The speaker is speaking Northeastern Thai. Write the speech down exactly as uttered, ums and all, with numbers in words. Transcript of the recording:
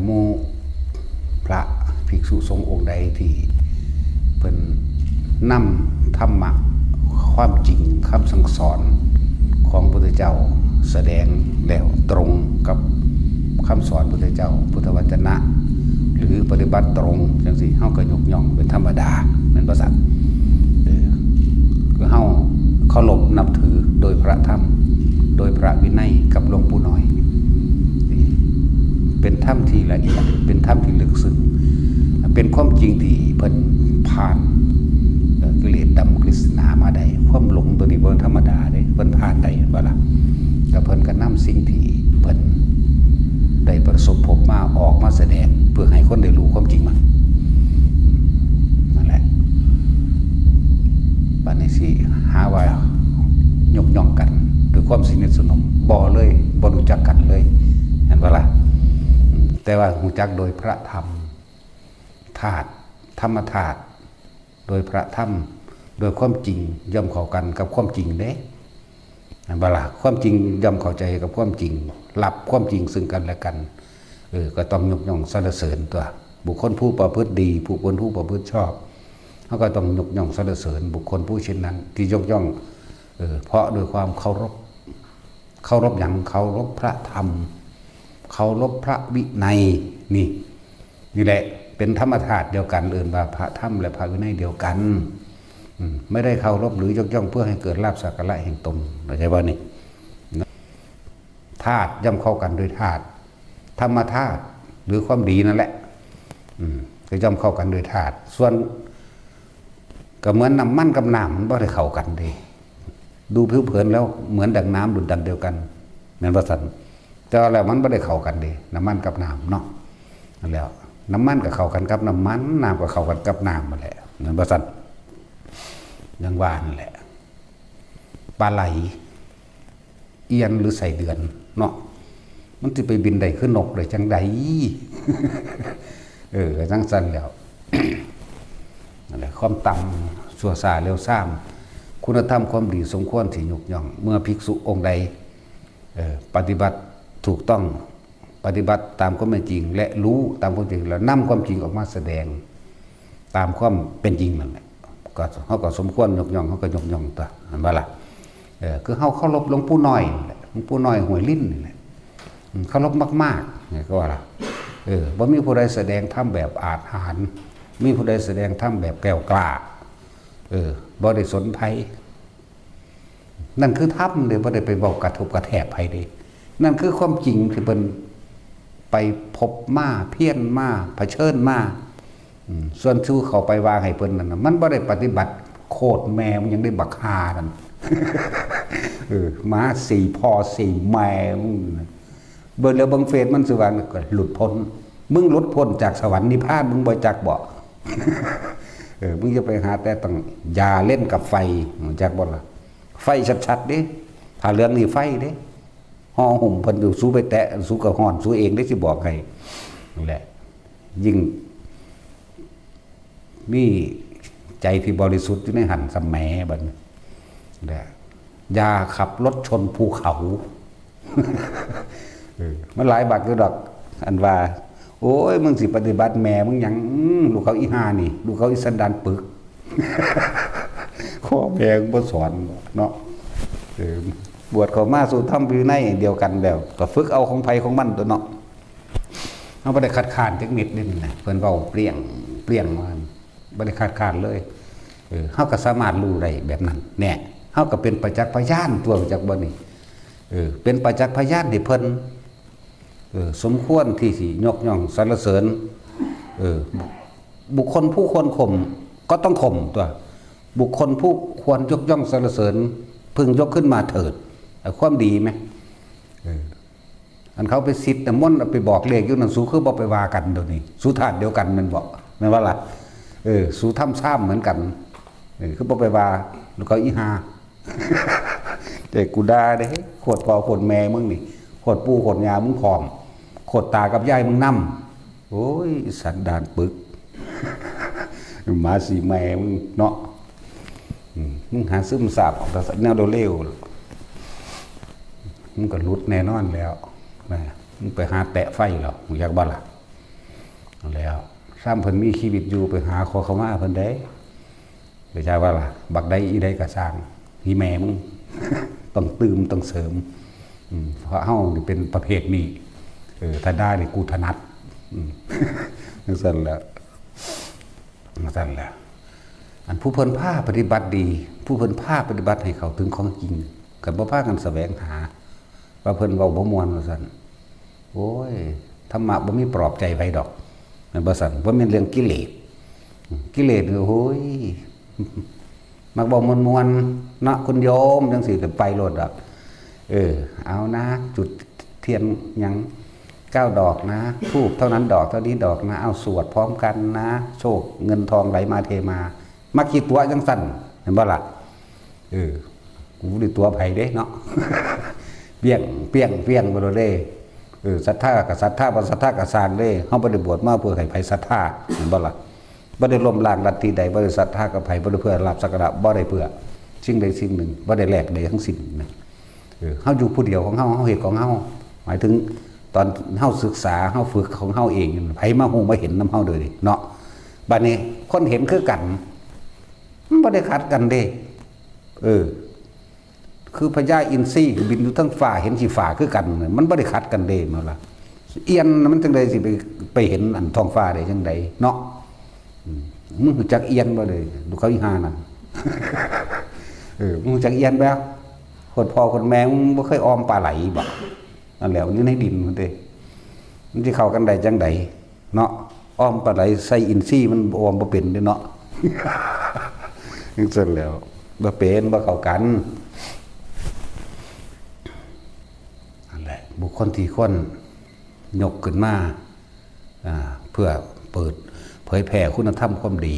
หมู่พระภิกษุสงฆ์องค์ใดที่เพิ่นนำธรรมะ ความจริงคำสั่งสอนของพุทธเจ้าแสดงแล้วตรงกับคำสอนพุทธเจ้า พุทธวจนะ หรือปฏิบัติตรงจังซี่ เฮาก็ยกย่องเป็นธรรมดา แม่นบ่ซั่น? เออ คือเฮาเคารพนับถือโดยพระธรรม โดยพระวินัยกับหลวงปู่น้อย นี่เป็นธรรมที่ละเอียด เป็นธรรมที่ลึกซึ้ง เป็นความจริงที่เพิ่นผ่าน เอ่อ กิเลสดำกิเลสหนามาได้ ความหลงตัวนี้บ่ธรรมดาเด้ เพิ่นผ่านได้ เห็นบ่ล่ะ? แต่เพิ่นก็นำสิ่งที่เพิ่นได้ประสบพบมาออกมาแสดง เพื่อให้คนได้รู้ความจริงมัน นั่นแหละ บัดนี้สิหาว่ายกย่องกันด้วยความสนิทสนม บ่เลย บ่รู้จักกันเลย เห็นบ่ล่ะ? อืม แต่ว่ารู้จักโดยพระธรรม ธาตุ ธรรมธาตุ โดยพระธรรม โดยความจริงย่อมเข้ากันกับความจริงเด้ เห็นบ่ล่ะ? ความจริงย่อมเข้าใจกับความจริง รับความจริงซึ่งกันและกัน เออ ก็ต้องยกย่องสรรเสริญตัว บุคคลผู้ประพฤติดี ผู้เป็นผู้ประพฤติชอบ เฮาก็ต้องยกย่องสรรเสริญบุคคลผู้เช่นนั้น ที่ยกย่อง เออ เพราะด้วยความเคารพ เคารพหยัง? เคารพพระธรรม เคารพพระวินัย นี่ นี่แหละ เป็นธรรมธาตุเดียวกัน เอิ้นว่าพระธรรมและพระวินัยเดียวกัน อืม ไม่ได้เคารพหรือยกย่องเพื่อให้เกิดลาภสักการะแห่งตน เข้าใจบ่นี่? ธาตุย่อมเข้ากันโดยธาตุ ธรรมธาตุ หรือความดีนั่นแหละ อืม ก็ย่อมเข้ากันโดยธาตุ ส่วน ก็เหมือนน้ำมันกับน้ำ มันบ่ได้เข้ากันเด้ ดูผิวเผินแล้วเหมือนดั่งน้ำดุจดั่งเดียวกัน แม่นบ่ซั่น? แต่ว่าแล้วมันบ่ได้เข้ากันเด้ น้ำมันกับน้ำเนาะ นั่นแหล้ว น้ำมันก็เข้ากันกับน้ำมัน น้ำก็เข้ากันกับน้ำนั่นแหละ แม่นบ่ซั่น? อย่างว่านั่นแหละ ปลาไหล เอียนหรือไส้เดือนเนาะ มันสิไปบินได้คือนกได้จั่งใด? เออ ก็จั่งซั่นแหล้ว นั่นแหละ ความต่ำ ชั่วช้าเร็วซาม คุณธรรมความดีสมควรที่ยกย่อง เมื่อภิกษุองค์ใด เอ่อ ปฏิบัติถูกต้อง ปฏิบัติตามความเป็นจริง และรู้ตามความจริง แล้วนำความจริงออกมาแสดง ตามความเป็นจริงนั่นแหละ ก็ เฮาก็สมควรยกย่อง เฮาก็ยกย่องตั๊ว เห็นบ่ล่ะ? เออ คือเฮาเคารพหลวงปู่น้อยนี่แหละ หลวงปู่น้อยห้วยลิ้นนี่แหละ อืม เคารพมากๆ นี่ก็ว่าล่ะ เออ บ่มีผู้ใดแสดงธรรมแบบอาจหาญ มีผู้ใดแสดงธรรมแบบแกล้วกล้า เออ บ่ได้สนไผ นั่นคือธรรมเด้ บ่ได้ไปเว้ากระทบกระแทกไผเด้ นั่นคือความจริงที่เพิ่นไปพบมา เพียรมา เผชิญมา อืม ส่วนชูเข้าไปว่าให้เพิ่นนั่นน่ะ มันบ่ได้ปฏิบัติ โคตรแม่มึงยังได้บักห่านั่น เออ หมาสี่พ่อสี่แม่มึงน่ะ เบิ่งแล้วเบิ่งเฟซมันสิว่าก็หลุดพ้น มึงหลุดพ้นจากสวรรค์นิพพานมึงบ่จักบ่ เออ มึงจะไปหาแต่ต้องอย่าเล่นกับไฟ รู้จักบ่ล่ะ? ไฟชัดๆเด้ ผ้าเหลืองนี่ไฟเด้ ห่อหุ้มเพิ่นอยู่ สูไปแตะ สูก็ฮ้อนสูเองเด้ สิบอกให้ นั่นแหละ ยิ่ง มีใจที่บริสุทธิ์อยู่ในหั้นสำแหมบัดนี้ และอย่าขับรถชนภูเขา เออ มันหลายบักอยู่ดอก อันว่า โอ้ย มึงสิปฏิบัติแม่มึงหยัง อื้อ ลูกเขาอีห่านี่ ลูกเขาอีสันดานปึก ข้อแม่มึงบ่สอนเนาะ เออ บวชเข้ามาสู่ธรรมวินัยเดียวกันแล้ว ก็ฝึกเอาของไผของมันตั๊วเนาะ เฮาบ่ได้คัดค้านจักนิดเด้นี่นะ เพิ่นเว้าเปรี้ยง เปรี้ยงว่า บ่ได้คัดค้านเลย เออ เฮาก็สามารถรู้ได้แบบนั้น แน่ เฮาก็เป็นประจักษ์พยานตั๊ว จักบ่นี่ เออ เป็นประจักษ์พยานให้เพิ่น เออ สมควรที่สิยกย่องสรรเสริญ เออ บุคคลผู้ควรข่มก็ต้องข่มตั๊ว บุคคลผู้ควรยกย่องสรรเสริญ พึงยกขึ้นมาเถิด เออ ความดีไหม เออ อันเขาไปสิทธิ์น้ำมนต์ เอาไปบอกเลขอยู่นั่น สูคือบ่ไปว่ากันเดี๋ยวนี้ สูธาตุเดียวกันแม่นบ่ แม่นบ่ล่ะ? เออ สูทำซ้ำเหมือนกัน เออ คือบ่ไปว่า ลูกเขาอีห่า แต่กูด่าเด้ โคตรพ่อโคตรแม่มึงนี่ โคตรปู่โคตรย่ามึงพร้อม โคตรตากับยายมึงนำ โอ้ย สันดานปึก หมาสีแม่มึงเนาะ อืม มึงหาซึมซาบเอาแต่แนวเร็วๆ มึงก็หลุดแน่นอนแล้วนะ มึงไปหาแตะไฟแล้ว มึงอยากบ่ล่ะ? แล้ว ซ้ำเพิ่นมีชีวิตอยู่ไปหาขอขมาเพิ่นได้ ไปจ้าว่าล่ะ บักใดอีใดก็สร้าง อีแม่มึง ต้องตื่มต้องเสริม อืม เพราะเฮานี่เป็นประเภทนี้ เออ ถ้าได้นี่กูถนัด อืม จั่งซั่นแหละ จั่งซั่นแหละ อันผู้เพิ่นพาปฏิบัติดี ผู้เพิ่นพาปฏิบัติให้เข้าถึงของจริง คันบ่พากันแสวงหา ว่าเพิ่นเว้าบ่ม่วนว่าซั่น โอ้ย ธรรมะบ่มีปลอบใจไผดอก แม่นบ่ซั่น บ่แม่นเรื่องกิเลส กิเลสนี่ โอ้ย มักเว้าม่วนๆ เนาะ คุณโยม จั่งซี้ก็ไปโลดดอก เออ เอานะ จุดเทียนหยัง เก้าดอกนะ ธูปเท่านั้นดอก เท่านี้ดอกนะ เอาสวดพร้อมกันนะ โชคเงินทองไหลมาเทมา มักขี้ตั๋วจั่งซั่น แม่นบ่ล่ะ เออ กูบ่ได้ตั๋วไผเด้เนาะ เปี้ยง เปี้ยง เปี้ยงไปโลดเด้ เออ ศรัทธาก็ศรัทธา บ่ศรัทธาก็ซ่างเด้ เฮาบ่ได้บวชมาเพื่อให้ไผศรัทธา แม่นบ่ล่ะ บ่ได้ล้มล้างลัทธิใด บ่ได้ศรัทธากับไผ บ่ได้เพื่อลาภสักการะ บ่ได้เพื่อสิ่งใดสิ่งหนึ่ง บ่ได้แลกใดทั้งสิ้นนะ เออ เฮาอยู่ผู้เดียวของเฮา เฮาเฮ็ดของเฮา หมายถึงตอนเฮาศึกษา เฮาฝึกของเฮาเอง ไผมาฮู้มาเห็นนำเฮาโดยนี่เนาะ บัดนี้คนเห็นคือกัน มันบ่ได้ขัดกันเด้ เออ คือพญาอินทรีบินอยู่เทิงฟ้า เห็นขี้ฟ้าคือกัน มันบ่ได้ขัดกันเด้ แม่นล่ะ เอียนมันจั่งใดสิไป ไปเห็นอันท้องฟ้าได้จั่งใดเนาะ อืม มึงรู้จักเอียนบ่เลย ลูกเขาอีห่านั่น เออ มึงรู้จักเอียนบ่ โคตรพ่อโคตรแม่มึงบ่เคยออมปลาไหลบ่ นั่นแหละ อยู่ในดินมันเด้ มันสิเข้ากันได้จั่งใดเนาะ ออมปลาไหลใส่อินทรีมันออมบ่เป็นเด้เนาะ จั่งซั่นแหล้ว บ่เป็น บ่เข้ากัน นั่นแหละ บุคคลที่ควรยกขึ้นมา อ่า เพื่อเปิดเผยแผ่คุณธรรมความดี